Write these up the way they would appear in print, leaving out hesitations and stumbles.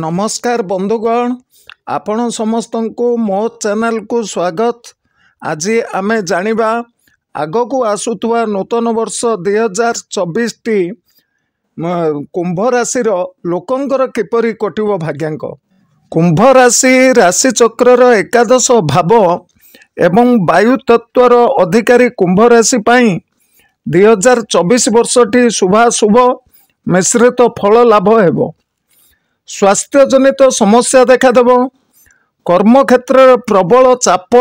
ନମସ୍କାର ବନ୍ଧୁଗଣ, ଆପଣ ସମସ୍ତଙ୍କୁ ମୋ ଚ୍ୟାନେଲକୁ ସ୍ୱାଗତ। ଆଜି ଆମେ ଜାଣିବା ଆଗକୁ ଆସୁଥିବା ନୂତନ ବର୍ଷ 2024ଟି କୁମ୍ଭ ରାଶିର ଲୋକଙ୍କର କିପରି କଟିବ ଭାଗ୍ୟାଙ୍କ। କୁମ୍ଭ ରାଶି ରାଶିଚକ୍ରର ଏକାଦଶ ଭାବ ଏବଂ ବାୟୁ ତତ୍ତ୍ୱର ଅଧିକାରୀ କୁମ୍ଭ ରାଶି ପାଇଁ 2024 ବର୍ଷଟି ଶୁଭାଶୁଭ ମିଶ୍ରିତ ଫଳ ଲାଭ ହେବ। ସ୍ୱାସ୍ଥ୍ୟଜନିତ ସମସ୍ୟା ଦେଖାଦେବ। କର୍ମକ୍ଷେତ୍ରରେ ପ୍ରବଳ ଚାପ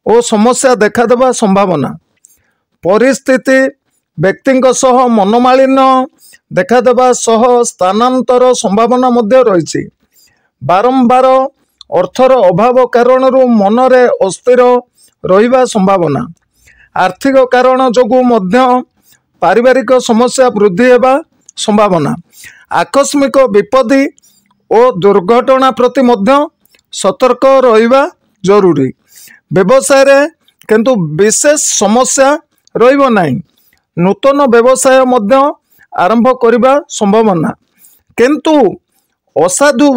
ଓ ସମସ୍ୟା ଦେଖାଦେବା ସମ୍ଭାବନା। ପରିସ୍ଥିତି ବ୍ୟକ୍ତିଙ୍କ ସହ ମନୋମାଳିନ୍ୟ ଦେଖାଦେବା ସହ ସ୍ଥାନାନ୍ତର ସମ୍ଭାବନା ମଧ୍ୟ ରହିଛି। ବାରମ୍ବାର ଅର୍ଥର ଅଭାବ କାରଣରୁ ମନରେ ଅସ୍ଥିର ରହିବା ସମ୍ଭାବନା। ଆର୍ଥିକ କାରଣ ଯୋଗୁଁ ମଧ୍ୟ ପାରିବାରିକ ସମସ୍ୟା ବୃଦ୍ଧି ହେବା ସମ୍ଭାବନା। ଆକସ୍ମିକ ବିପତ୍ତି ଓ ଦୁର୍ଘଟଣା ପ୍ରତି ମଧ୍ୟ ସତର୍କ ରହିବା ଜରୁରୀ। ବ୍ୟବସାୟରେ କିନ୍ତୁ ବିଶେଷ ସମସ୍ୟା ରହିବ ନାହିଁ। ନୂତନ ବ୍ୟବସାୟ ମଧ୍ୟ ଆରମ୍ଭ କରିବା ସମ୍ଭାବନା, କିନ୍ତୁ ଅସାଧୁ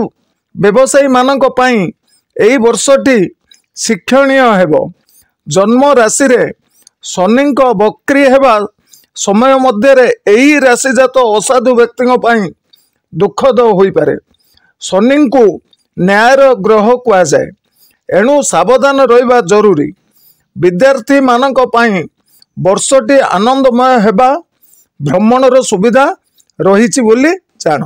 ବ୍ୟବସାୟୀମାନଙ୍କ ପାଇଁ ଏହି ବର୍ଷଟି ଶିକ୍ଷଣୀୟ ହେବ। ଜନ୍ମ ରାଶିରେ ଶନିଙ୍କ ବକ୍ରି ହେବା ସମୟ ମଧ୍ୟରେ ଏହି ରାଶିଜାତ ଅସାଧୁ ବ୍ୟକ୍ତିଙ୍କ ପାଇଁ ଦୁଃଖଦ ହୋଇପାରେ। ଶନିଙ୍କୁ ନ୍ୟାୟର ଗ୍ରହ କୁହାଯାଏ, ଏଣୁ ସାବଧାନ ରହିବା ଜରୁରୀ। ବିଦ୍ୟାର୍ଥୀମାନଙ୍କ ପାଇଁ ବର୍ଷଟି ଆନନ୍ଦମୟ ହେବା, ଭ୍ରମଣର ସୁବିଧା ରହିଛି ବୋଲି ଜାଣ।